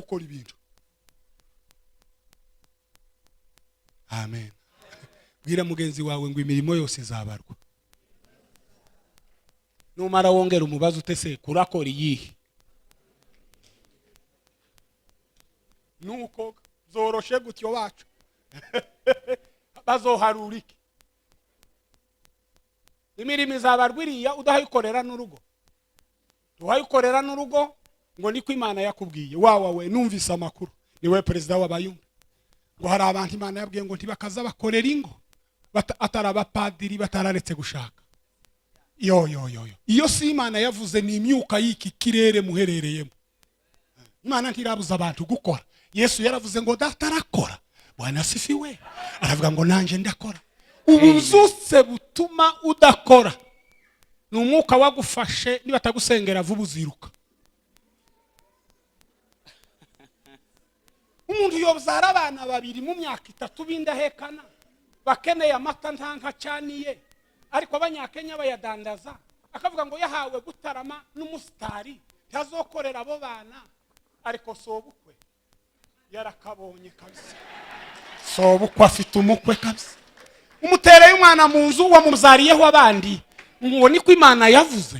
gukora ibintu. Amen. Bwira mugenzi wawe ngo imirimo yose izabarwa. Numara wongera umubazo utese kurakora iyihe? Nuko zoroshe gutyo bacu bazoharura iki? Imirimo izabarwa iriya udahayikorera n'urugo, uhayikorera n'urugo ngo niko Imana yakubwiye. Wawa we, numvise amakuru niwe perezida w'abayumbe ngo hari abantu Imana yabwiye ngo ntibakaza bakorera ingo atari abapadiri batararetse gushaka. Yo yo yo yo, iyo si Imana yavuze, ni imyuka y'iki kirere muherereyemo. Imana ntirabuza abantu gukora. Yesu yaravuze ngo data arakora. Bwana asifiwe. Aravuga ngo nanje ndakora. Ubuzutse butuma udakora ni umwuka wagufashe, niba atagusengera vuba uziruka. Umuntu yobyara abana babiri mu myaka itatu b'indahekana bakeneye amata nta nka acaniye, ariko abanyakenya bayadandaza, akavuga ngo yahawe gutarama n'umusitari ntazokorera abo bana. Ariko sobukwe yarakabonye kabisa, sobukwe afite umukwe kabisa. Umutereye umwana mu nzu wamubyariyeho abandi ngo niko Imana yavuze.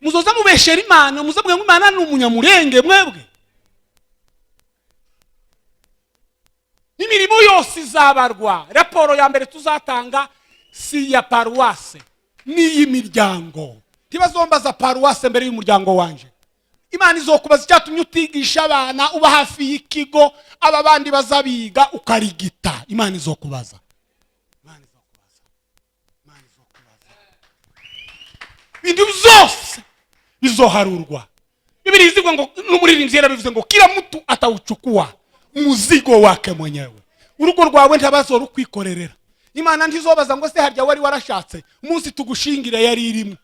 Muzoza mubeshera Imana, muze ngo Imana ni umunyamurenge mwebwe. Imirimo yose izabarwa. Raporo ya mbere tuzatanga si iya paruwase, n'iy'imiryango. Ntibazombaza paruwase mbere y'umuryango wanje. Imana izokubaza icyatumye utigisha abana, uba hafi y'ikigo, aba bandi bazabiga ukarigita. Imana izokubaza. Imana izokubaza. Imana izokubaza. Ibintu byose bizoharurwa. Bibiri izivuga ngo n'umuririmbyi yarabivuze ngo kila mtu atauchukua muzigo wake mwenyewe. Urugo rwawe ntabazorukwikorerera. Imana ntizobaza ngo se harya wari warashatse umunsi tugushingira yari irimo.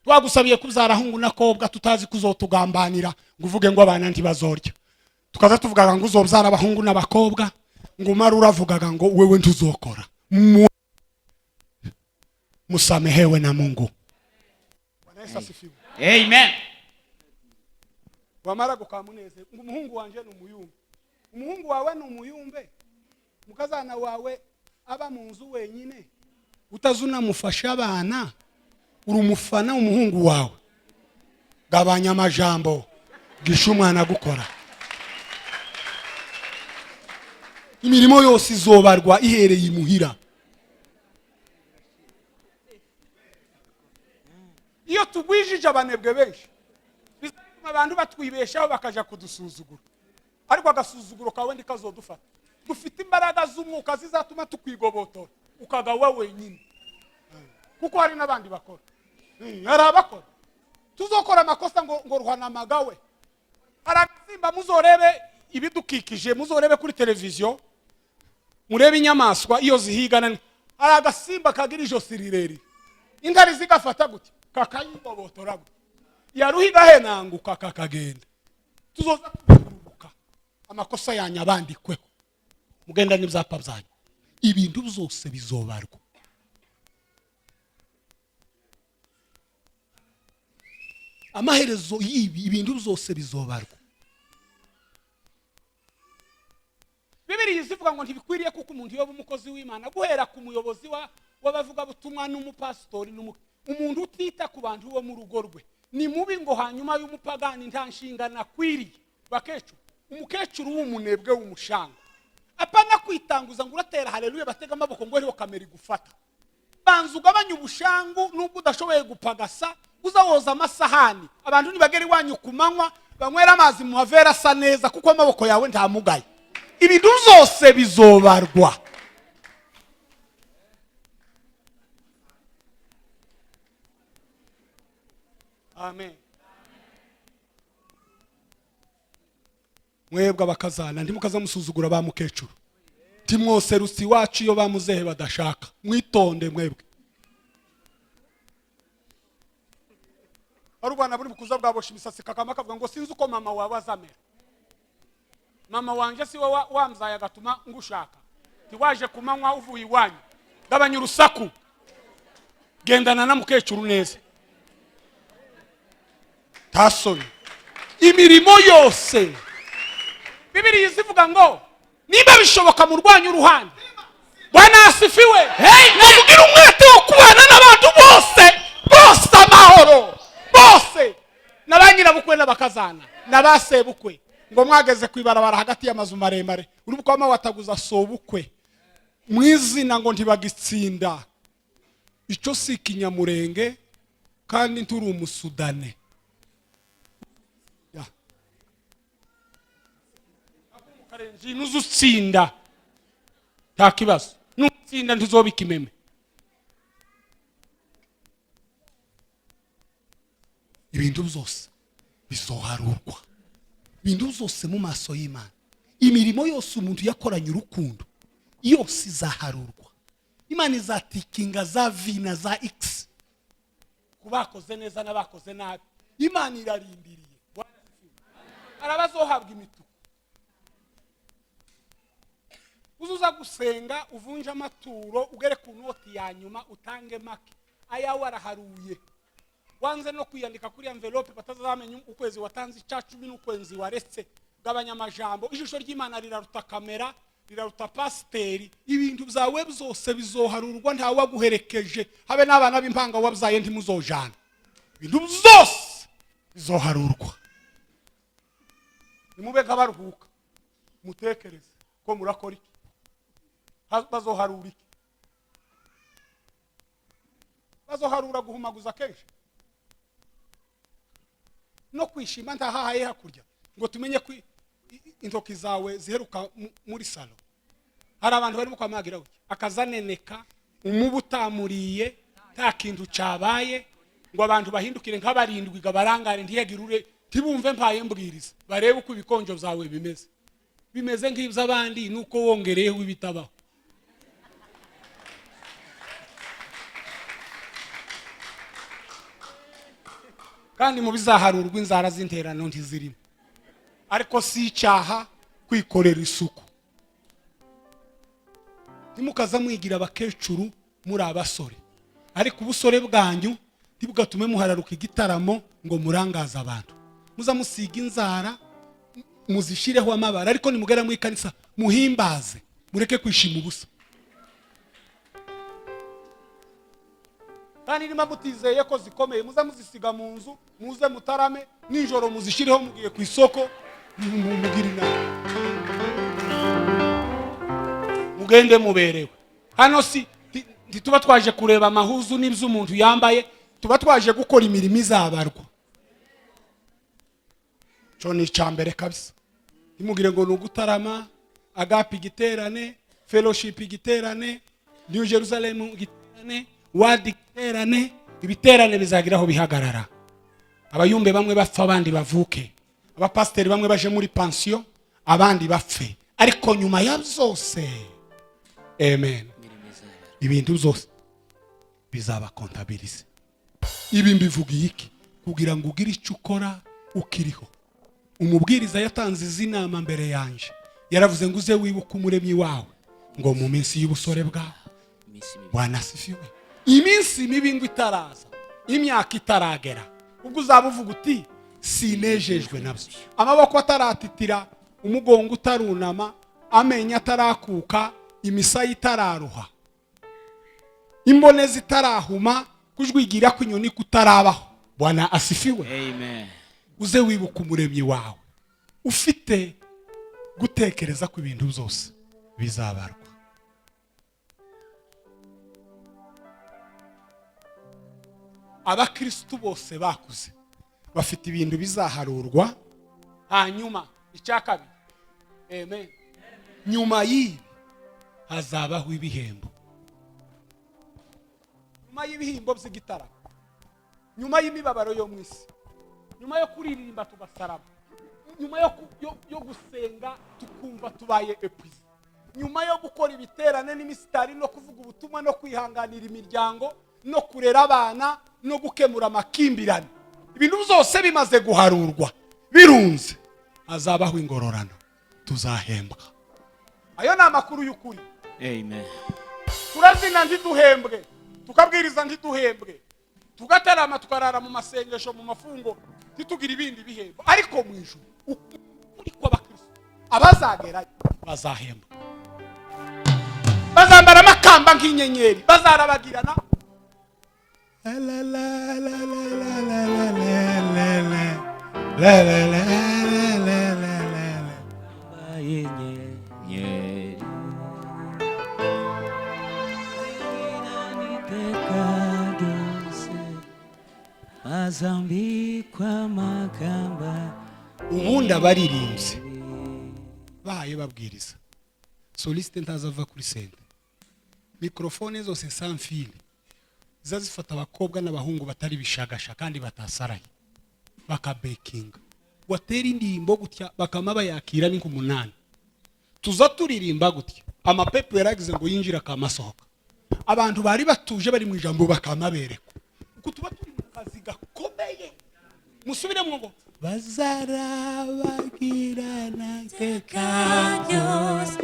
Twagusabiye kubyara hungu n'akobwa tutazi kuzotugambanira ngo uvuge ngo abana ntibazorya. Tukaza tuvugaga ngo uzobyara abahungu n'abakobwa, ngo umare uravugaga ngo wewe ntuzokora. Musamehewe na Mungu. Bwana Yesu asifiwe. Amen. Wamara gukamuneze ngo umuhungu wanje ni umuyumbe. Umuhungu wawe ni umuyumbe, mukazana wawe aba mu nzu wenyine utazunamufasha abana, uri umufana umuhungu wawe. Gabanya amajambo, gisha umwana gukora. Imirimo yose izobarwa ihereye imuhira. Iyo tugwijije abanebwe benshi bizatuma abantu batwibeshaho bakaja kudusuzugura, ariko agasuzuguro kawe ndikazodufata. Dufite imbaraga z'umwuka zizatuma tukwigobotora ukagawa wenyine, kuko hari n'abandi bakora. Hari abakora. Tuzokora amakosa ngo ruhanamagawe. Hari agasimba, muzorebe ibidukikije, muzorebe kuri televiziyo, murebe inyamaswa iyo zihigana. Hari agasimba kagira ijosi rirerire, intare zigafata gutya kakayigobotora gutya, yaruhiga henanguka kakagenda. Tuzoza tuguruka amakosa yanyu abandikweho, mugenda n'ibyapa byanyu. Ibintu byose bizobarwa. Amaherezo y'ibi ibintu byose bizobarwa. Bibiliya izivuga ngo ntibikwiriye kuko umuntu yoba umukozi w'Imana guhera ku muyobozi w'abavugabutumwa n'umupasitori umuntu utita ku bantu bo mu rugo rwe ni mubi, ngo hanyuma y'umupagani nta nshingano akwiriye. Bakecuru, umukecuru w'umunebwe w'umushanga apana kwitanguza ngo uratera haleluya batega amaboko ngo hariho kamera igufata. Banza ugabanye ubushangu nubwo udashoboye gupagasa, uzawoza amasahani. Abantu nibagera iwanyu ku manywa banywera amazi mu mavera asa neza, kuko amaboko yawe ntamugaye. Ibintu byose bizobarwa. Amen. Mwebwe abakazana ntimukaza musuzugura ba mukecuru, ntimwoserutse iwacu iyo bamuzehe badashaka. Mwitonde mwebwe. Ari ubwana buri bukuza bwabosha imisatsi kakama kavuga ngo sinzi uko mama wawe azamera. Mama wanje si we wamzaye agatuma ngushaka, ntiwaje kumanywa uvuye iwanyu. Gabanya urusaku, gendana na mukecuru neza. Tasoni imirimo yose Bibiliya izivuga ngo niba bishoboka murwanye uruhande. Bwana asifiwe. Mugire umwete wo kubana n'abantu bose bose amahoro, bose na ba nyirabukwe n'abakazana na ba sebukwe. Ngo mwageze ku ibarabara hagati y'amazu maremare, uri bukwama wataguza sobukwe mu izina ngo ntibagitsinda. Icyo si ikinyamurenge, kandi nturi umusudane. Ya. Nuza utsinda nta kibazo, nutsinda ntuzoba ikimeme. Ibintu byose bizoharurwa, ibintu byose mu maso y'Imana, imirimo yose umuntu yakoranye urukundo yose izaharurwa. Imana izatikinga za V na za X ku bakoze neza n'abakoze nabi. Imana irarindiriye. Hari abazohabwa imituku. Uzuza gusenga uvunje amaturo, ugere ku noti ya nyuma utange make, ayawe araharuye. Wanze no kwiyandika kuri envelope batazamenya ukwezi watanze 10 n'ukwezi waretse. Gabanya amajambo. Ijisho ry'Imana riraruta kamera, riraruta pasiteri. Ibintu byawe byose bizoharurwa, ntawe waguherekeje, habe n'abana b'impanga wabyaye ntimuzojana. Ibintu byose bizoharurwa. Nimube nk'abaruhuka, mutekereze ko murakora iki, bazoharura iki? Bazoharura guhumaguza kenshi no kwishima ntahahaye hakurya, ngo tumenye ko intoki zawe ziheruka muri salo. Hari abantu barimo kwamagira gutya, akazaneneka umubu utamuriye, nta kintu cyabaye, ngo abantu bahindukire nk'abarindwi barangare, ntiyagirure, ntibumve mpaye mbwiriza, barebe uko ibikonjo byawe bimeze. Bimeze nk'iby'abandi, nuko wongereyeho ibitabaho. Kandi mu bizaharurwa inzara z'interano ntizirimo. Ariko si icyaha kwikorera isuku. Ntimukaza mwigira abakecuru muri abasore, ariko ubusore bwanyu ntibugatume muhararuka igitaramo ngo murangaze abantu. Muza musiga inzara, muzishireho amabara, ariko nimugera mu ikanisa muhimbaze, mureke kwishima ubusa. Kandi niba mutizeye ko zikomeye, muza muzisiga mu nzu, muze mutarame nijoro, muzishireho mugiye ku isoko, mugire inama, mugende muberewe. Hano si ntituba twaje kureba amahuzu n'ibyo umuntu yambaye, tuba twaje gukora imirimo izabarwa. Cyo ni icya mbere kabisa. Ntimugire ngo ni ugutarama, Agape igiterane, Fellowship igiterane, New Jerusalem igiterane, Word igiterane. Ibiterane bizagira aho bihagarara. Abayumbe bamwe bapfa, abandi bavuke, abapasiteri bamwe baje muri pansiyo, abandi bapfe, ariko nyuma ya byose, amen, ibintu byose bizaba kontabilize. Ibi mbivugiye iki? Kugira ngo ugire icyo ukora ukiriho. Umubwiriza yatanze izi nama mbere yanje, yaravuze ngo uze wibuke umuremyi wawe ngo mu minsi y'ubusore bwawe. Bwana asifiwe. Iminsi mibi ngo itaraza, imyaka itaragera, ubwo uzaba uvuga uti sinejejwe nabyo. Amaboko ataratitira, umugongo utarunama, amenyo atarakuka, imisaya itararuha, imbone zitarahuma, kujwigira kw'inyoni kutarabaho. Bwana asifiwe. Amen. Uze wibuka umuremyi wawe, ufite gutekereza ko ibintu byose bizabarwa. Abakristu bose bakuze bafite ibintu bizaharurwa. Hanyuma icya kabiri, amen, nyuma y'ibi hazabaho ibihembo. Nyuma y'ibihembo by'igitaramo, nyuma y'imibabaro yo mu isi, nyuma yo kuririmba tugasaraba, nyuma yo gusenga tukumva tubaye epuise, nyuma yo gukora ibiterane n'imisitari no kuvuga ubutumwa no kwihanganira imiryango no kurera abana no gukemura amakimbirane, ibintu byose bimaze guharurwa birunze, hazabaho ingororano, tuzahembwa. Ayo ni amakuru y'ukuri. Amen. Turazina ntiduhembwe, tukabwiriza ntiduhembwe, tugatarama tukarara mu masengesho mu mafungo ntitugire ibindi bihembo. Ariko mu ijuru ukuri kw'abakristo, Abazagerayo bazahembwa, bazambara amakamba nk'inyenyeri, bazarabagirana. La, la, la, la, la, la, la, la, la, la, la, la, la, la, la, la, la. Inyenyeri iteka ryose bazambikwa amakamba. Ubundi abaririmbyi bahaye babwiriza, soliste ntazava kuri scène, microphone zose sans fil ziza zifata abakobwa n'abahungu batari bishagasha kandi batasaraye, bakabekinga, watera indirimbo gutya bakama bayakira ni nk'umunani. Tuza turirimba gutya, amapepo yaragize ngo yinjire akamasohoka, abantu bari batuje bari mu ijambo bakamaberekwa, kuko tuba turi mu kazi gakomeye. Musubiremo ngo bazarabagirana iteka ryose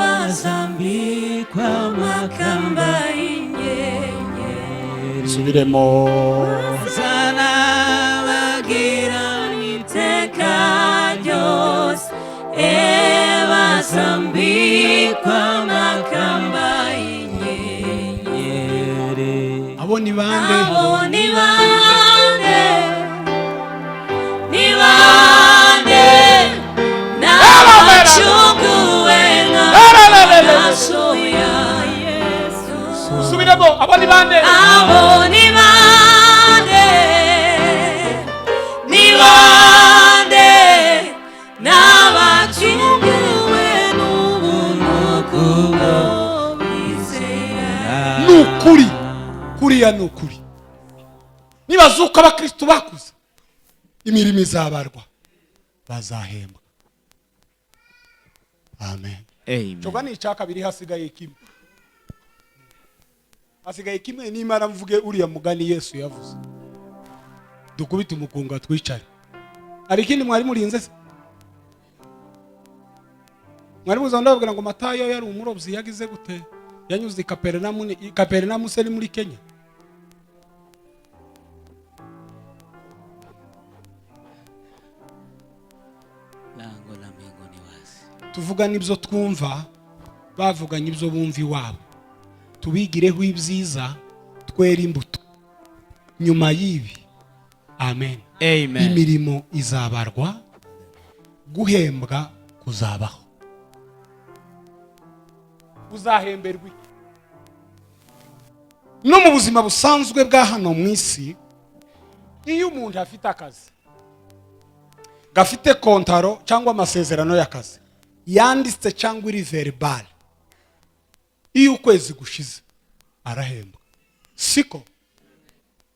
bazambikwa amakamba makamba y'inyenyeri. Subiremo. Bazarabagirana iteka ryose bazambikwa amakamba y'inyenyeri. Abo ni bande? Abo ni bande? Ni bande? N'abacunguwe n'amaraso ya Yesu. Subiremo, abo ni bande? Abo ni bande? Ni bande? N'abacunguwe n'ubuntu kubwo kwizera. Ni ukuri, kuriya ni ukuri. Nibazuka abakristo bakuze, imirimo izabarwa, bazahembwa. Amen. Amen. Coga ni icya kabiri, hasigaye kimwe, hasigaye kimwe. Nimara mvuge uriya mugani Yesu yavuze, dukubite umukunga twicare. Hari ikindi mwari murinze se? Mwari muzi ndababwira ngo Matayo yari umurobyi, yagize gute? Yanyuze i Kaperinaumu. I Kaperinaumu se ni muri Kenya? Lango la mbingu ni wazi. Tuvuga n'ibyo twumva, bavuganye ibyo bumva iwabo. Tubigireho ibyiza, twere imbuto nyuma y'ibi. Amen. Amen. Imirimo izabarwa, guhembwa kuzabaho. Uzahemberwa iki? No mu buzima busanzwe bwa hano mu isi, iyo umuntu afite akazi gafite kontaro cyangwa amasezerano y'akazi yanditse cyangwa iri verbal, iyo ukwezi gushize arahembwa, siko?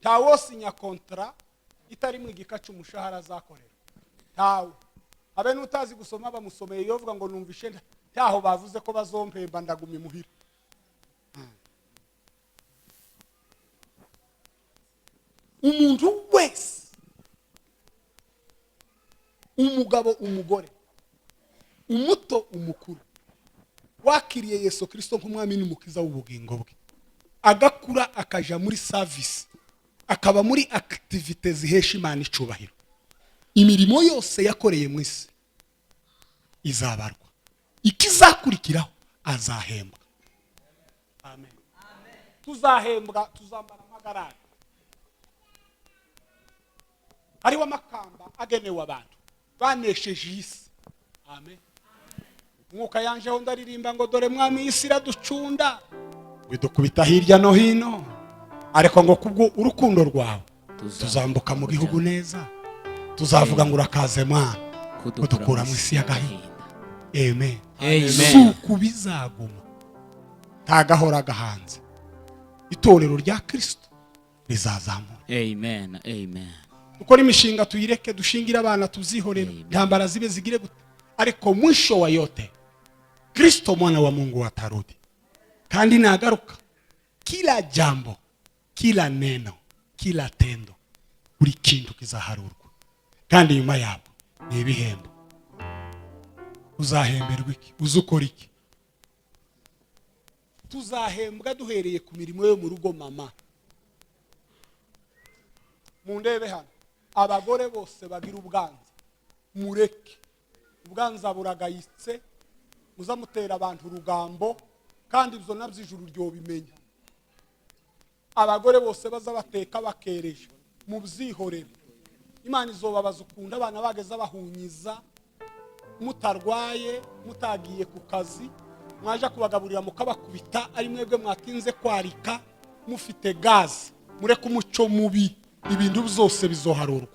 Ntawosinya kontara itarimo igika cy'umushahara azakorera, ntawe. Abe n'utazi gusoma bamusomeye, iyo bavuga ngo numvishe ntaho bavuze ko bazompemba, ndaguma imuhira. Umuntu wese, umugabo, umugore, umuto, umukuru, wakiriye Yesu Kirisito nk'umwami n'umukiza w'ubugingo bwe, agakura akaja muri service, akaba muri activités zihesha Imana icubahiro, imirimo yose yakoreye mu isi izabarwa, ikizakurikiraho azahembwa. Amen. Tuzahembwa, tuzambara amagarari, hariho amakamba agenewe abantu banesheje iyi si. Amen. Umwuka yanjeho, ndaririmba ngo dore mwami, isi iraducunda, idukubita hirya no hino, ariko ngo kubwo urukundo rwawe tuzambuka mu gihugu neza, tuzavuga ngo urakaze mwana kudukura mu isi y'agahinda. Amen. Amen. Si uku bizaguma, nta gahora gahanze. Itorero rya Kirisito rizazamura. Amen. Amen. Dukore imishinga tuyireke, dushingire abana tuzihorera, Amen. intambara zibe zigire gute, ariko mwisho wa yote Kristo mwana wa Mungu atarudi, kandi nagaruka kila jambo, kila neno, kila tendo, buri kintu kizaharurwa, kandi nyuma yabo ni ibihembo. Uzahemberwa iki? Uzi ukora iki? Tuzahembwa duhereye ku mirimo yo mu rugo. Mama, mundebe hano, abagore bose bagira ubwanza, mureke. Ubwanza buragayitse, muzamutera abantu urugambo, kandi ibyo nabyo ijuru ryobimenya. Abagore bose baza bateka bakereje, mubyihorere. Imana izobabaza ukunda abana bageze bahunyiza, mutarwaye, mutagiye ku kazi, mwaje kubagaburira mukabakubita, ari mwebwe mwatinze kwarika, mufite gaze. Mureke umuco mubi, ibintu byose bizoharurwa.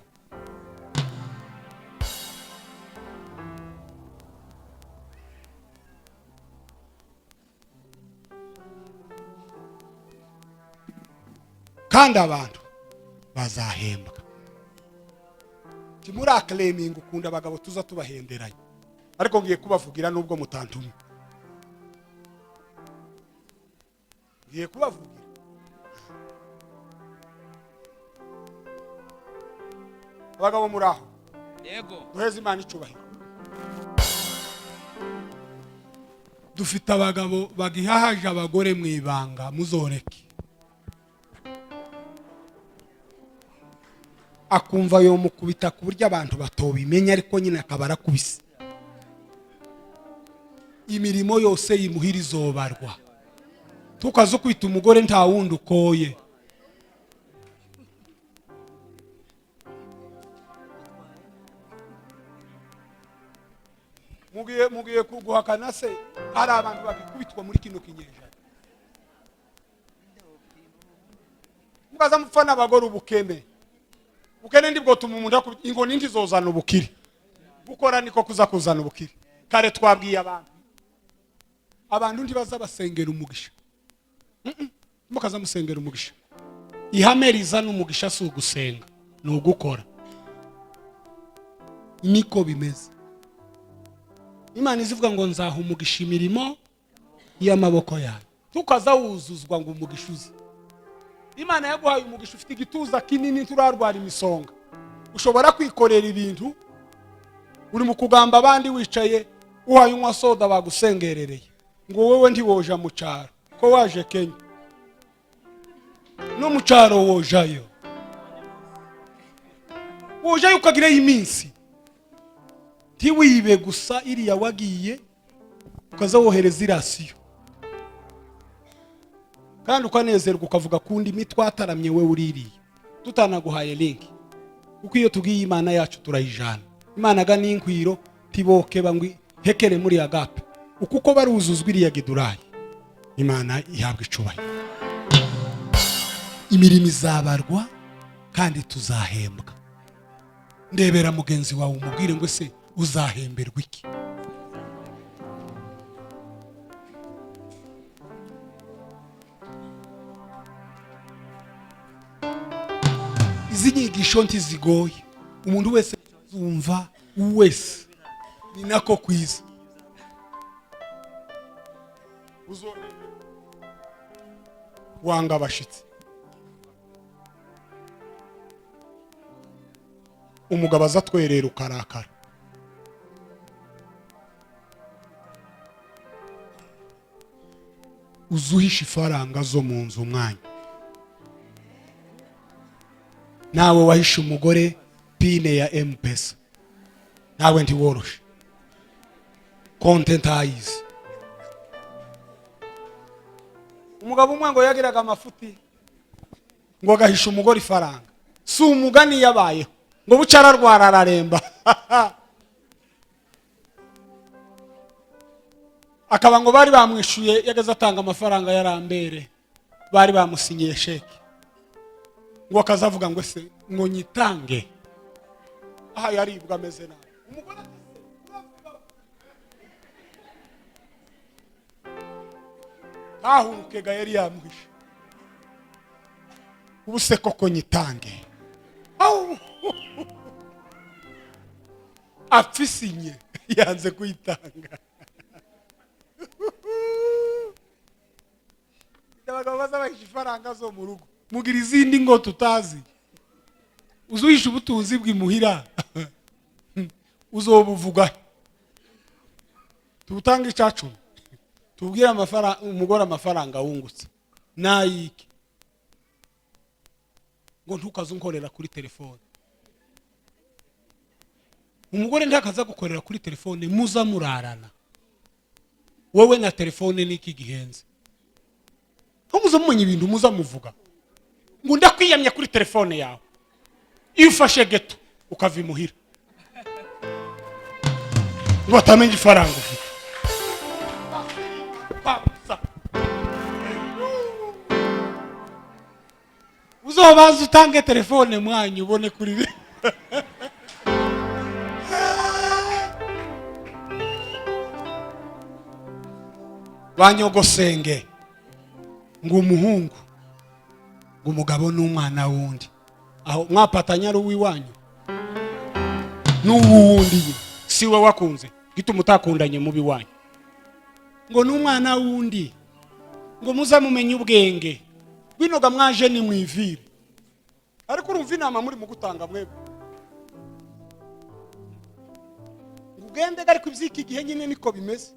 Kandi abantu bazahembwa. Timurakareminga ukunda abagabo tuza tubahenderanye, ariko ngiye kubavugira nubwo mutantumye, ngiye kubavugira. Abagabo muri aho? Yego. Duheze Imana icubahiro. Dufite abagabo bagihahaje abagore mu ibanga, muzoreke. Akumva yomukubita ku buryo abantu batobimenya, ariko nyine akaba arakubise. Imirimo yose yimuhira izobarwa. Tukaze kwita umugore nta wundi ukoye. Mugiye kuguhakana se, hari abantu bagikubitwa muri kino kinyejana. Mukaza mupfa n'abagore ubukene. Ubukene ndibwo tuma umuntu akubita inkoni, ntizozana ubukire. Gukora niko kuza kuzana ubukire. Kare twabwiye abantu, abantu ntibaza basengera umugisha. Mukaza musengera umugisha. Ihame rizana umugisha si ugusenga, ni ugukora. Niko bimeze. Imana izivuga ngo nzaha umugisha imirimo y'amaboko yawe. Tukaza wuzuzwa ngo umugisha uze. Imana yaguhaye umugisha, ufite igituza kinini, turarwara imisonga, ushobora kwikorera ibintu. Uri mu kugamba abandi wicaye uhaye unywa soda bagusengerereye, ngo wowe ntiwoja mu cyaro, ko waje Kenya. No mu cyaro wojayo, wojayo ukagireyo iminsi. Ntiwibe gusa iriya wagiye, ukaza wohereza irasiyo, kandi ukanezerwa ukavuga ku ndimi twataramye we uririye, tutanaguhaye link. Kuko iyo tubwiye Imana yacu turayijana. Imana ga n'inkwiro tiboke bangwi hekere muri agape, ukuko baruzuzwa iriya gidurayi. Imana ihabwa icubahiro. Imirimo izabarwa kandi tuzahembwa. Ndebera mugenzi wawe umubwire ngo ese uzahemberwa iki? Izi nyigisho ntizigoye, umuntu wese azumva wese, ni nako kwiza. Wanga abashitsi. Umugabo aza atwerera ukarakara. Uzuhisha ifaranga zo mu nzu umwanya. Nawe wahishe umugore pine ya M-Pesa, nawe ntiworoshe, konte ntayizi. Umugabo umwe ngo yagiraga amafuti, ngo agahisha umugore ifaranga. Si umugani yabayeho, ngo buca ararwara araremba. Akaba ngo bari bamwishuye, yageze atanga amafaranga yarambere, bari bamusinyiye sheke. Ngo akazavuga ngo ese ngo nyitange, aha yaribwa ameze nabi. Umugore ati, ntahuruke ga yari yamuhishe. Ubu se koko nyitange? Au! Apfisinye yanze kuyitanga. Abagabo baza bahisha ifaranga zo mu rugo, mugira izindi ngo tutazi. Uzuhisha ubutunzi bw'imuhira, uzobuvuga. Tubutange icacumi, tubwire umugore amafaranga wungutse nayike, ngo ntukaze unkorera kuri telefone. Umugore ntakaza gukorera kuri telefone, muza murarana wowe na telefone niki gihenze? Nko muza mumenya ibintu muza muvuga ngo ndakwiyamye kuri telefone yawe. Iyo ufashe geto ukava imuhira ngo batamenya ifaranga ufite. Pamsa. Uzobanza utange telefone mwanyu ubone kuri banyogosenge ngo umuhungu, ngo umugabo n'umwana wundi, aho mwapatanya ari uw'iwanyu n'uwuwundi nyine si we wakunze gituma utakundanye mubi wanyu, ngo n'umwana wundi, ngo muze mumenye ubwenge binoga mwaje ni mwivire. Ariko urumva inama muri mu gutanga mwebwe ngo ugende, ariko iby'iki gihe nyine niko bimeze,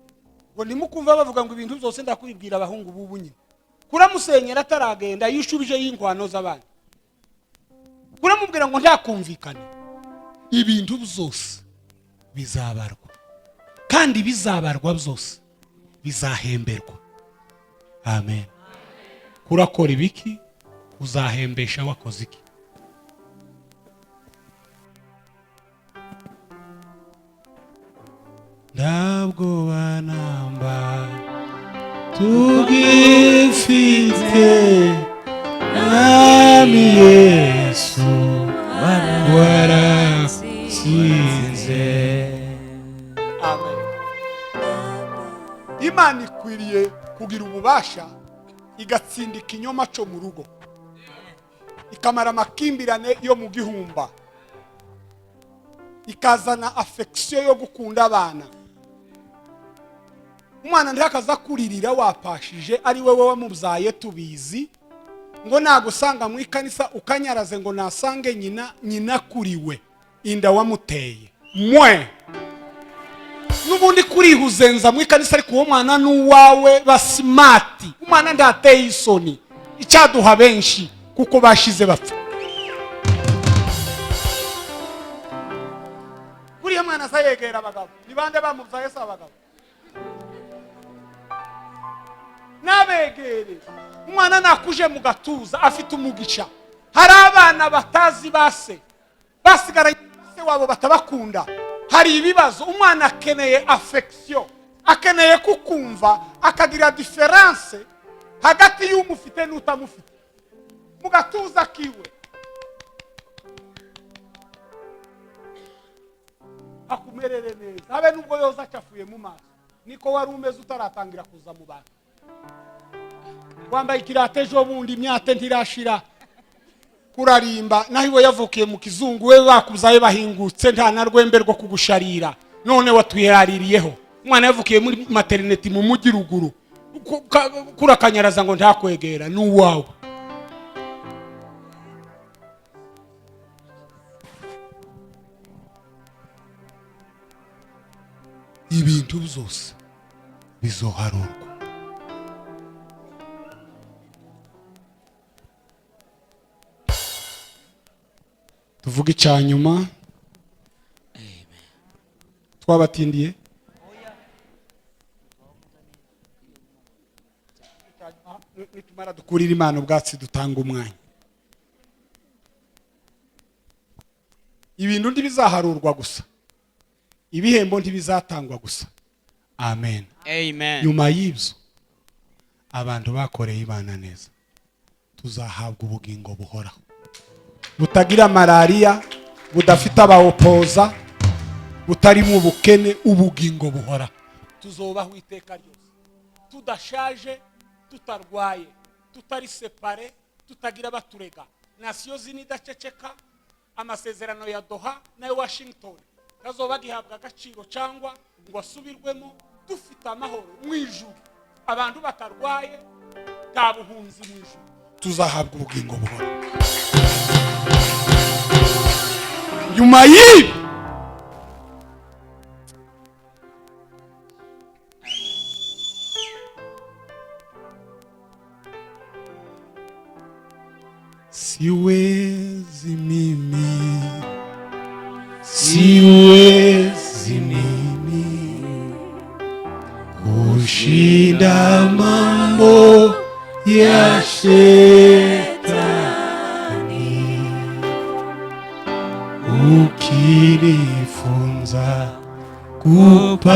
ngo ntimukumva bavuga ngo ibintu byose ndakubibwira abahungu b'ubu nyine. Kuramusenyera ataragenda yishubije y'inkwano z'abandi, kuramubwira ngo ntakumvikane. Ibintu byose bizabarwa, kandi bizabarwa byose bizahemberwa. Amen. Kurakora ibiki uzahembesha wakoze iki? Ntabwo banamba tugifite Mwami Yesu waratsinze. Amen. Imana ikwiriye kugira ububasha, igatsinda ikinyoma cyo mu rugo, ikamara amakimbirane yo mu gihumba, ikazana affection yo gukunda abana. Umwana ntakaza kuririra wapashije ari wowe wamubyaye tubizi, ngo nagusanga mu ikanisa ukanyaraze ngo nasange nyina, nyina kuriwe inda wamuteye mwe n'ubundi kurihuzenza mu ikanisa. Ariko uwo mwana ni uwawe, basimati. Umwana ndateye isoni, icyaduha benshi kuko bashize bapfa. Kuriya mwana asa yegera abagabo, ni bande bamubyaye? Si abagabo n'abegere. Umwana nakuje mu gatuza afite umugisha. Hari abana batazi base, basigaranye se wabo batabakunda, hari ibibazo. Umwana akeneye affection, akeneye kukumva, akagira différence hagati y'umufite n'utamufite mu gatuza kiwe akumerere neza, habe nubwo yoza acafuye mu maso. Niko wari umeze utaratangira kuza mu bantu, wambaye ikirato ejo bundi, imyate ntirashira kurarimba. Naho iwe yavukiye mu kizungu, we bakuzaye bahingutse, nta na rwembe rwo kugusharira, none watwihaririyeho. Umwana yavukiye muri maternité mu mujyi ruguru, kurakanyaraza ngo ntakwegera, ni uwawe. Ibintu byose bizoharurwa. Tuvuge icya nyuma, twabatindiye. Nitumara dukurira Imana ubwatsi, dutanga umwanya. Ibintu ntibizaharurwa gusa, ibihembo ntibizatangwa gusa. Amen. Amen. Nyuma y'ibyo, abantu bakoreye Imana neza tuzahabwa ubugingo buhoraho, butagira malariya, budafite abawopoza, butarimo ubukene, ubugingo buhoraho. Tuzobaho iteka ryose tudashaje, tutarwaye, tutari séparés, tutagira abaturega. Nations Unies idaceceka, amasezerano ya Doha n'ayo Washington tazoba gihabwa agaciro cyangwa ngo asubirwemo. Dufite amahoro mu ijuru, abantu batarwaye, nta buhunzi mu ijuru, tuzahabwa ubugingo buhoraho. Nyuma y'ibi siwezi mimi, siwezi. Kushinda mambo ya shetani, ukinifunza kupambana,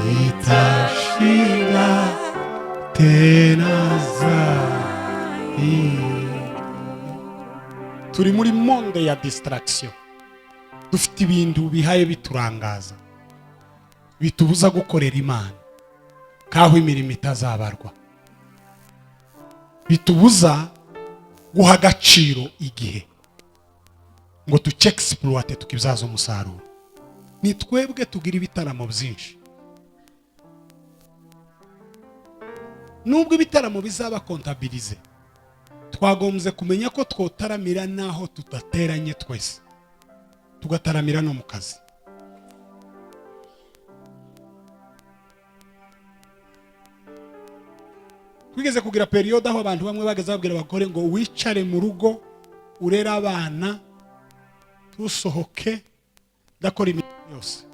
nitashinda tena zaidi. Turi muri monde ya distraction, dufite ibintu bihaye biturangaza, bitubuza gukorera Imana kaho imirimo itazabarwa, bitubuza guha agaciro igihe ngo tucyexploite, tukibyaza umusaruro. Ni twebwe tugira ibitaramo byinshi. Nubwo ibitaramo bizaba comptabilisé, twagombye kumenya ko twotaramira n'aho tudateranye twese, tugataramira no mu kazi. Twigeze kugira période aho abantu bamwe bageze babwira abagore ngo wicare mu rugo urere abana, tusohoke, ndakora imirimo yose.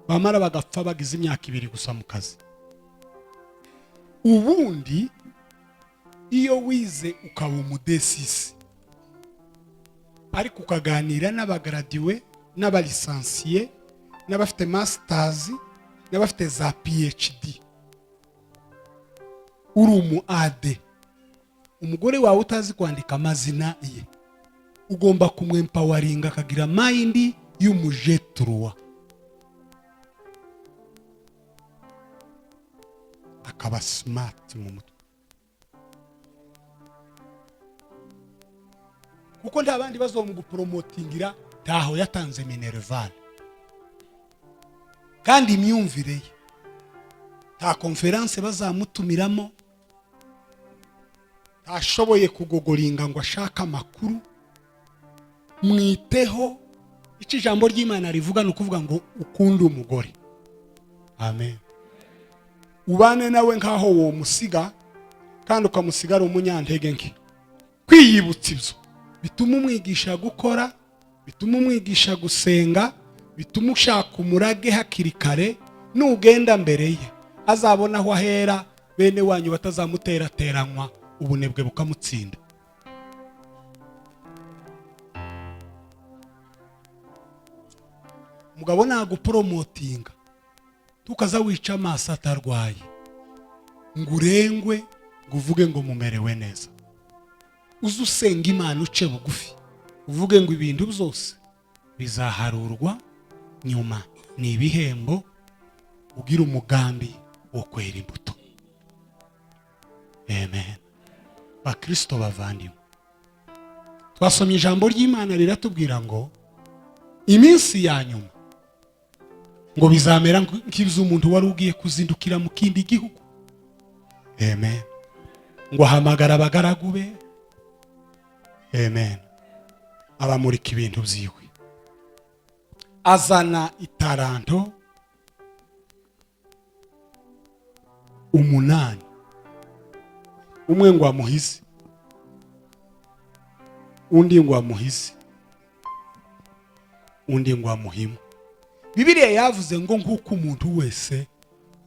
Bamara bagapfa bagize imyaka 2 gusa mu kazi. Ubundi iyo wize ukaba umudesisi, ariko ukaganira n'abagradué, n'abalicencié, n'abafite masters, n'abafite za PhD, uri umu AD, umugore wawe utazi kwandika amazina ye, ugomba kumwempoweringa akagira mind y'umujeturuwa, akaba smart mu mutwe, kuko nta bandi bazomugupromotingira. Ntaho yatanze minerval, kandi imyumvire ye nta conférence bazamutumiramo, ntashoboye kugogoringa ngo ashake amakuru. Mwiteho. Icyo ijambo ry'Imana rivuga ni ukuvuga ngo ukunde umugore, amen, ubane nawe nk'aho womusiga, kandi ukamusiga ari umunyantege nke. Kwiyibutsa ibyo bituma umwigisha gukora, bituma umwigisha gusenga, bituma ushaka umurage hakiri kare. Nugenda mbere ye azabona aho ahera, bene wanyu batazamuterateranywa, ubunebwe bukamutsinda. Umugabo nagupromotinga, tukaza wica amaso atarwaye ngo urengwe, ngo uvuge ngo mumerewe neza. Uze usenga Imana, uce bugufi, uvuge ngo ibintu byose bizaharurwa nyuma, ni ibihembo. Ugira umugambi wo kwera imbuto. Amen. Bakristo bavandimwe, twasomye ijambo ry'Imana riratubwira ngo iminsi ya nyuma ngo bizamera nk'iby'umuntu wari ugiye kuzindukira mu kindi gihugu. Amen. Ngo ahamagara abagaragu be, amen, abamurika ibintu byiwe, azana itaranto 8, umwe ngo amuhize, undi ngo amuhize, undi ngo amuhimwe. Bibiliya yavuze ngo nk'uko umuntu wese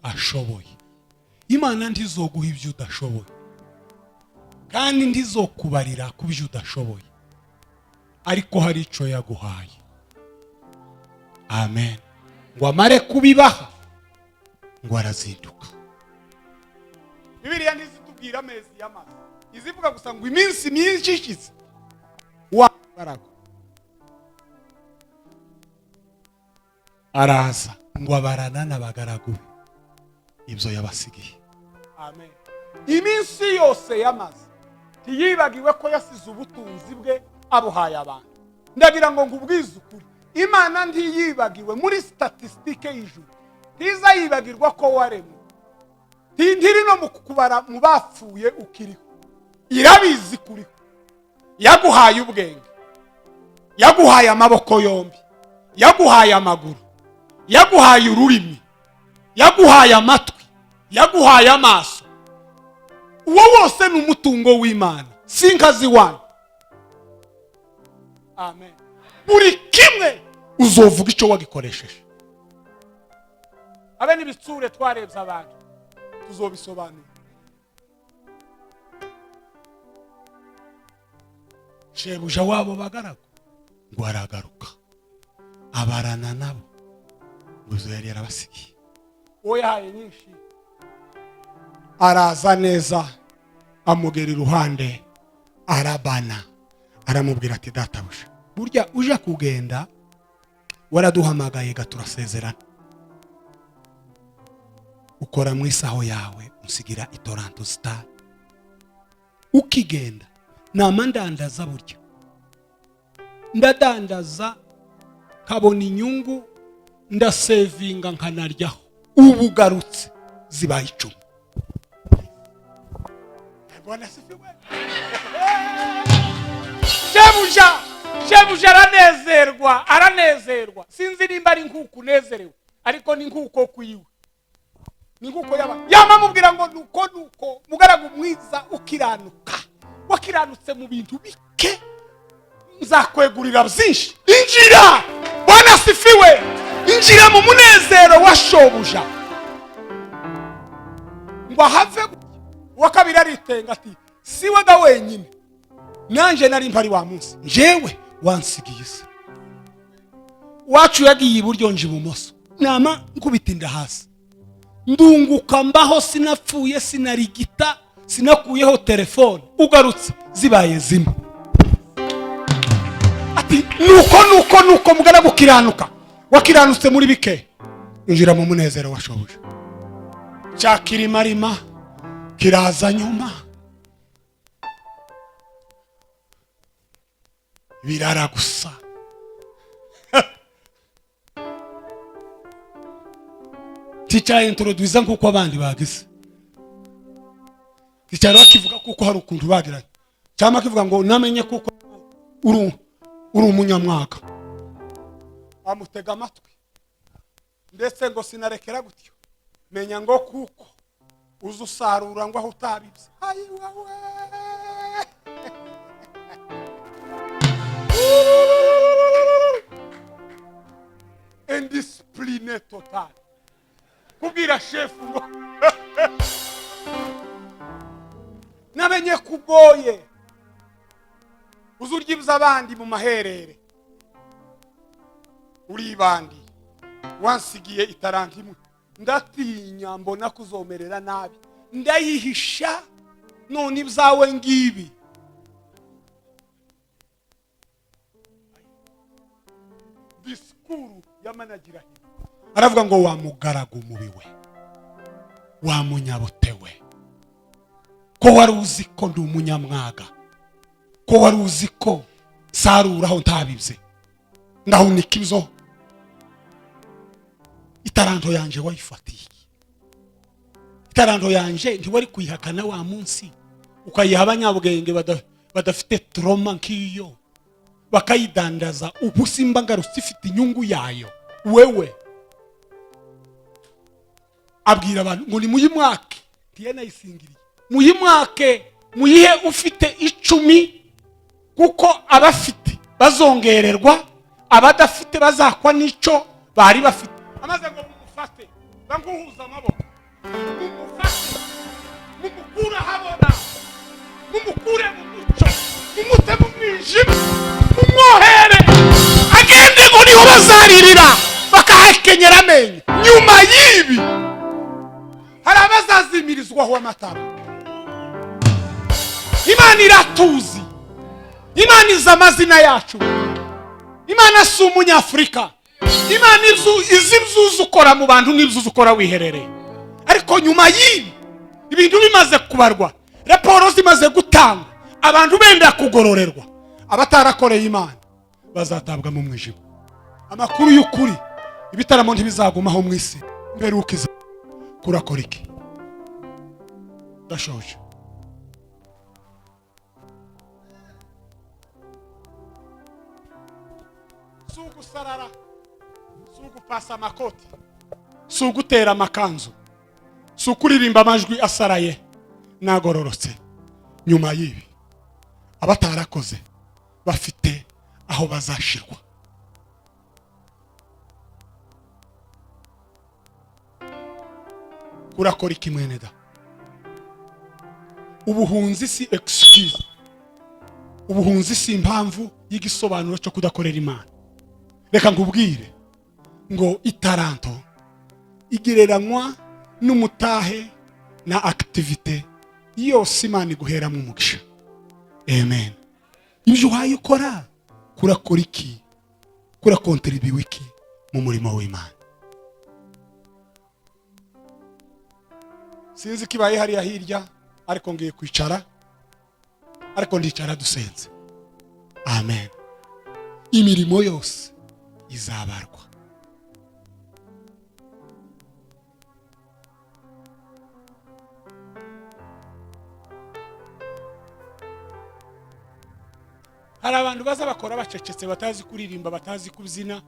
ashoboye. Imana ntizoguha ibyo udashoboye, kandi ntizokubarira ku byo udashoboye, ariko hari icyo yaguhaye. Amen. Ngo amare kubibaha, ngo arazinduka. Bibiliya ntizitubwira amezi y'amazi, izivuga gusa ngo iminsi myinshi ishize wa mugaragu araza ngo abarana n'abagaragu be ibyo yabasigiye. Amen. Iminsi yose yamaze ntiyibagiwe ko yasize ubutunzi bwe abuhaye abantu. Ndagira ngo nkubwize ukuri, Imana ntiyibagiwe. Muri statistique y'ijuru ntiza yibagirwa ko waremwe. Ntiri no mu kubara mu bapfuye ukiriho, irabizi kuriho. Yaguhaye ubwenge, yaguhaye amaboko yombi, yaguhaye amaguru, yaguhaye ururimi, yaguhaye amatwi, yaguhaye amaso. Uwo wose ni umutungo w'Imana, si inkazi wanyu. Amen. Buri kimwe Uzovuga icyo wagikoresheje. Abe n'ibitsure twarebye abantu, tuzobisobanura. Shebuja wabo bagaragu ngo aragaruka, abarana nabo ngo izo yari yarabasigiye. Uwo yahaye nyinshi araza neza, amugera iruhande, arabana, aramubwira ati: "Databuja, burya uje kugenda waraduhamagaye ga turasezerana, ukora mu isaho yawe, unsigira itoranto zitanu. Ukigenda nama ndandaza, burya ndadandaza nkabona inyungu, ndasevinga nkanaryaho. Ubu ugarutse zibaye 10." Bwana asifiwe. Shebuja aranezerwa, aranezerwa. Sinzi nimba ari nkuko unezerewe, ariko ni nkuko kwiwe, ni nkuko yaba yama amubwira ngo: "Nuko nuko, mugaragu mwiza ukiranuka, wakiranutse mu bintu bike, nzakwegurira byinshi, injira." Bwana asifiwe. Injira mu munezero wa shobuja. Ngo ahave, uwa kabiri aritenga ati: "Si we ga wenyine, nanjye nari mpari wa munsi, njyewe wansigiye isi wacu yagiye iburyo, nje ibumoso, nama nkubita inda hasi, ndunguka mbaho, sinapfuye, sinarigita, sinakuyeho telefone. Ugarutse zibaye zimwe." Ati: "Nuko nuko nuko, mugana gukiranuka, wakiranutse muri bike, injira mu munezero wa shobuja." Cya kirimarima kiraza nyuma, birara gusa. Ticyaintroduza nk'uko abandi bagize, ticyari bakivuga kuko hari ukuntu bagiranye, cyangwa kivuga ngo namenye kuko uri umunyamwaka. Amutega amatwi, ndetse ngo sinarekera gutyo, menya ngo kuko uza usarura ngo aho utabibye. Ayiwawe, indiscipline totale, kubwira shefu ngo namenye kugoye, uza urya iby'abandi mu maherere, uribandi, wansigiye itaranto imwe, ndatinya mbona kuzomerera nabi, ndayihisha, none ibyawe ngibi. Disikuru yamanagirahiro, aravuga ngo: "Wa mugaragu mubi we, wa munyabote we, ko wari uzi ko ndi umunyamwaga, ko wari uzi ko saruraho ntabibye, ndahunika ibyo, itaranto yanje wayifatiye? Itaranto yanje ntiwari kuyihakana wa munsi, ukayiha abanyabwenge badafite trauma nk'iyo, bakayidandaza. Ubu simba ngarutse ifite inyungu yayo." Wewe abwira abantu ngo nimuyimwake, ntiyanayisingiriye, muyimwake muyihe ufite 10, kuko abafite bazongererwa, abadafite bazakwa n'icyo bari bafite. Amaze ngo mumufate, banguhuza amaboko, mumufate, mumukure ahabona, mumukure mu mucyo, mumute mu mwijima, mumwohere agende, ngo niho bazaririra bakahakenyera amenyo. Nyuma y'ibi hari abazazimirizwaho amatara. Imana iratuzi, Imana izi amazina yacu. Imana si umunyafurika, Imana izi ibyo ukora mu bantu n'ibyo ukora wiherereye. Ariko nyuma y'ibi, ibintu bimaze kubarwa, raporo zimaze gutangwa, abantu benda kugororerwa, abatarakoreye Imana bazatabwa mu mwijima. Amakuru y'ukuri, ibitaramo ntibizagumaho mu isi. Mperuka iza kurakora iki? Ndashoje. Si ugusarara, si ugupasa amakoti, si ugutera amakanzu, si ukuririmba amajwi asaraye n'agororotse. Nyuma y'ibi, abatarakoze bafite aho bazashirwa. Urakora iki, mwene da? Ubuhunzi si excuse, ubuhunzi si impamvu y'igisobanuro cyo kudakorera Imana. Reka nkubwire ngo itaranto igereranywa n'umutahe na activité yose Imana iguheramo umugisha. Amen. Ibyo uhaye ukora, kurakora iki? Kurakontribuwa iki mu murimo w'Imana? Sinzi ko ibaye hariya hirya, ariko ngiye kwicara, ariko ndicara dusenze. Amen. Imirimo yose izabarwa. Hari abantu baza bakora bacecetse, batazi kuririmba, batazi kubyina.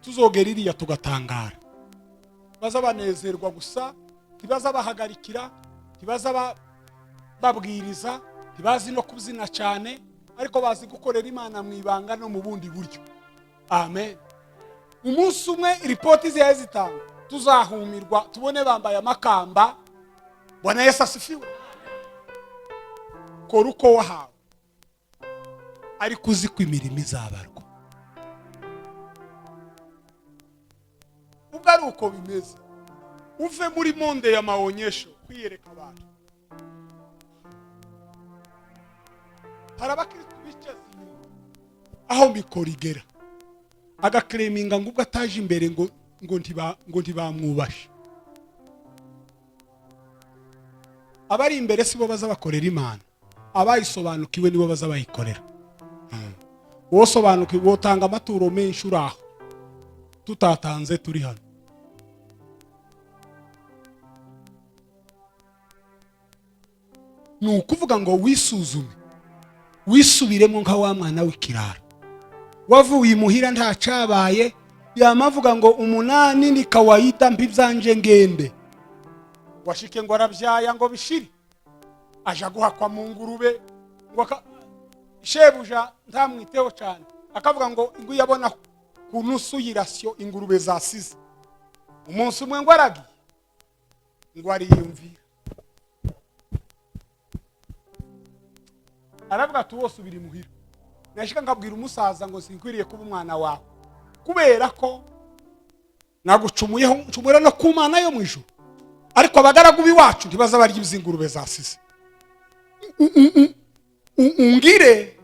Tuzogera iriya tugatangara. Baza banezerwa gusa, ntibaza bahagarikira, ntibaza babwiriza, ntibazi no kubyina cyane, ariko bazi gukorera Imana mu ibanga no mu bundi buryo. Amen. Umunsi umwe ripoti ziyaye zitanga, tuzahumirwa tubone bambaye amakamba. Bwana Yesu asifiwe. Kora uko wahawe, ariko uzi ko imirimo izabarwa. Ubwo ari uko bimeze, uve muri monde ya maonyesho, kwiyereka abantu. Hari abakristu bicaza inyuma aho mikoro igera, agakereminga ngo ubwo ataje imbere ngo ntibamwubashe. Abari imbere sibo baza bakorera Imana, abayisobanukiwe nibo baza bayikorera. Wosobanukiwe wotanga amaturo menshi uraho, tutatanze turi hano. Ni ukuvuga ngo wisuzume, wisubiremo nka wa mwana w'ikirara wavuye imuhira ntacabaye, yamavuga ngo 8 ni kawaida, mbi byanje ngende. Washike ngo arabyaya ngo bishire, aja guhakwa mu ngurube ngo shebuja ntamwiteho cyane, akavuga ngo ngo yabona ku nusu y'irasiyo ingurube zasize. Umunsi umwe ngo aragiye ngo ariyumvira, aravuga ati wose ubiri muhira. Nashika nkabwira umusaza ngo sinkwiriye kuba umwana wawe, kubera ko nagucumuyeho, ncumura no ku Mana yo mu ijuru, ariko abagaragu b'iwacu ntibaza barya izingurube zasize. Ungire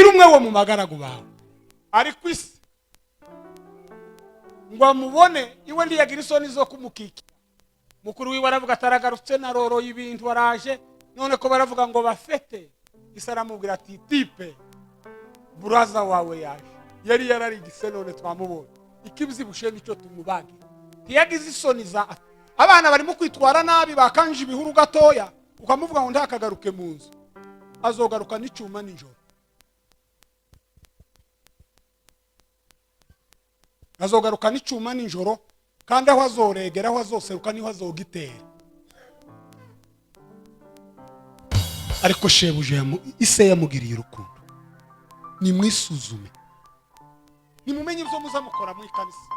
umwe wo mu bagaragu bawe. Ariko isi ngo amubone iwe ntiyagira isoni zo kumukikira. Mukuru wiwe aravuga ataragarutse, naroroye ibintu araje, none ko baravuga ngo bafete. Isi aramubwira ati tipe buraza wawe yaje, yari yararigise none twamubonye, ikibyibushe nicyo tumubage. Ntiyagize isoni za abana barimo kwitwara nabi, bakanje ibihuru gatoya, ukamuvuga ngo ntakagaruke mu nzu, azogaruka n'icuma nijoro. Azogaruka n'icuma nijoro, kandi aho azoregera, aho azoseruka niho azogitera. Ariko shebuja ise yamugiriye urukundo. Nimwisuzume, nimumenye ibyo muza mukora mu ikanisa.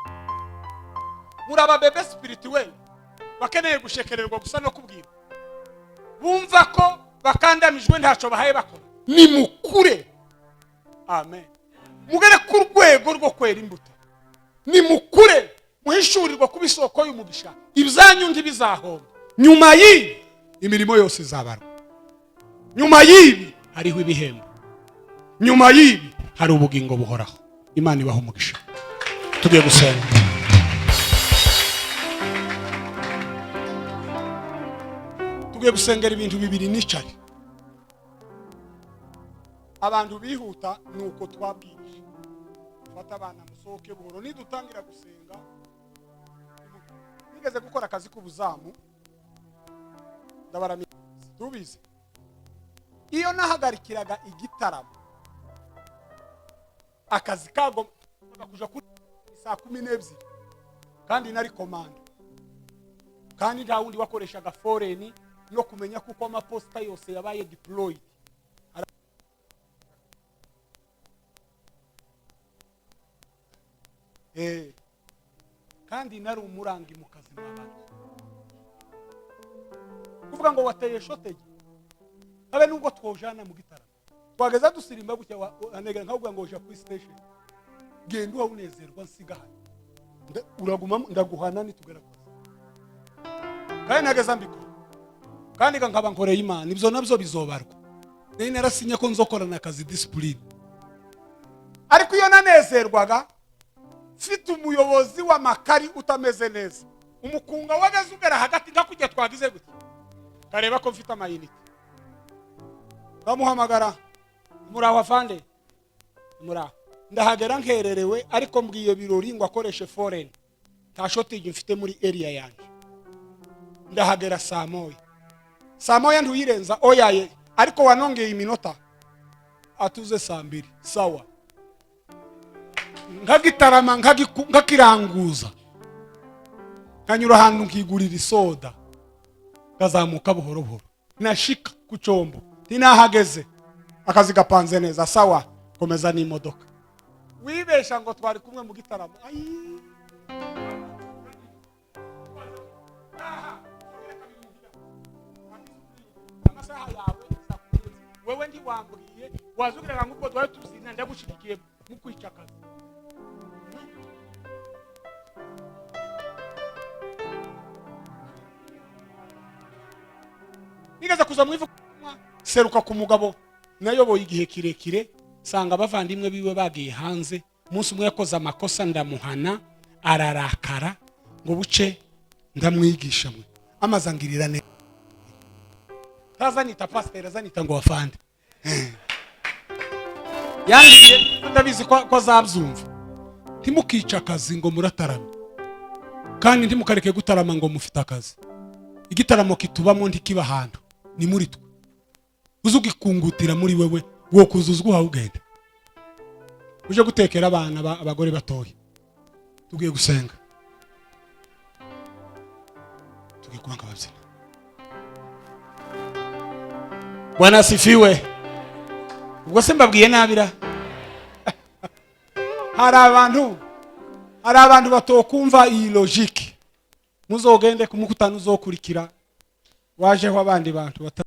Muri aba bebe spirituel bakeneye gushekererwa gusa no kubwira, bumva ko bakandamijwe ntacyo bahaye bakora. Nimukure. Amen. Mugere ku rwego rwo kwera imbuto. Nimukure, muhishurirwa kuba isoko y'umugisha. Ibyanyu ntibizahomba. Nyuma y'ibi imirimo yose izabarwa. Nyuma y'ibi hariho ibihembo. Nyuma y'ibi hari ubugingo buhoraho. Imana ibaho umugisha. Tugiye gusenga. Tugiye gusengera ibintu bibiri nicare. Abantu bihuta nuko twabwirije. Fata abana musohoke buhoro nidutangira gusenga. Nigeze gukora akazi k'ubuzamu, ndabaramira tubizi. Iyo nahagarikiraga igitaramo, akazi kago kuja kuri saa 12, kandi nari komanda, kandi nta wundi wakoreshaga foreign no kumenya kuko amaposta yose yabaye deployed. Kandi nari umurangi mu kazi mwabandi. Kuvuga ngo wateye shortage, habe nubwo twojana mu gitaramo, twageza dusirimba gutya, anegera nkavuga ngo ja kuri station, genda uba unezerwa, nsiga hano. Uraguma ndaguhana nitugera ku kazi. Kandi nageza mbikora, kandi nkaba nkoreye Imana, ibyo nabyo bizobarwa. Nari narasinye ko nzokorana akazi discipline. Ariko iyo nanezerwaga mfite umuyobozi w'amakari utameze neza, umukunga wageze ugera hagati, nka kujya twagize gutya, kareba ko mfite amayinite, bamuhamagara: "Muraho afande?" "Muraho." Ndahagera nkererewe, ariko mbwiye birori ngo akoreshe foreign, nta shortage mfite muri area yanjye. Ndahagera saa 1. "Saa 1 ntuyirenza." "Oyaye, ariko wanongeye iminota." "Atuze saa 2." "Sawa." Nkagitarama, nkakiranguza, nkanyura ahantu nkigurira isoda, ngazamuka buhoro buhoro, nashika ku cyombo ntinahageze, akazi gapanze neza. "Sawa, komeza n'imodoka." Wibesha ngo twari kumwe mu gitaramo. Ayi. Amasaha yawe wewe ntiwambwiye, wazugiraga ngo ubwo twari tubyina, ndagushigikiye mu kwica akazi. Nigeze kuza mu ivuga seruka ku mugabo nayoboye igihe kirekire, sanga abavandimwe biwe bagiye hanze. Umunsi umwe yakoze amakosa, ndamuhana, ararakara, ngo buce ndamwigisha, mwe amaze angirira neza, ntazanita pasiteri, azanita ngo wafande. Yangiriye, ndabizi ko azabyumva. Ntimukice akazi ngo muratarame, kandi ntimukareke gutarama ngo mufite akazi. Igitaramo kitubamo, ntikiba ahantu, ni muri twe. Uze ugikungutira muri wewe, wo kuzuzwa uhawe, ugenda uje gutekera abana, abagore batoya. Tugiye gusenga, tugiye kubanga ababyina. Bwana asifiwe. Ubwo se mbabwiye nabira? Hari abantu batokumva iyi logique. Muzogende ku mukutano uzokurikira, wajeho abandi bantu bata.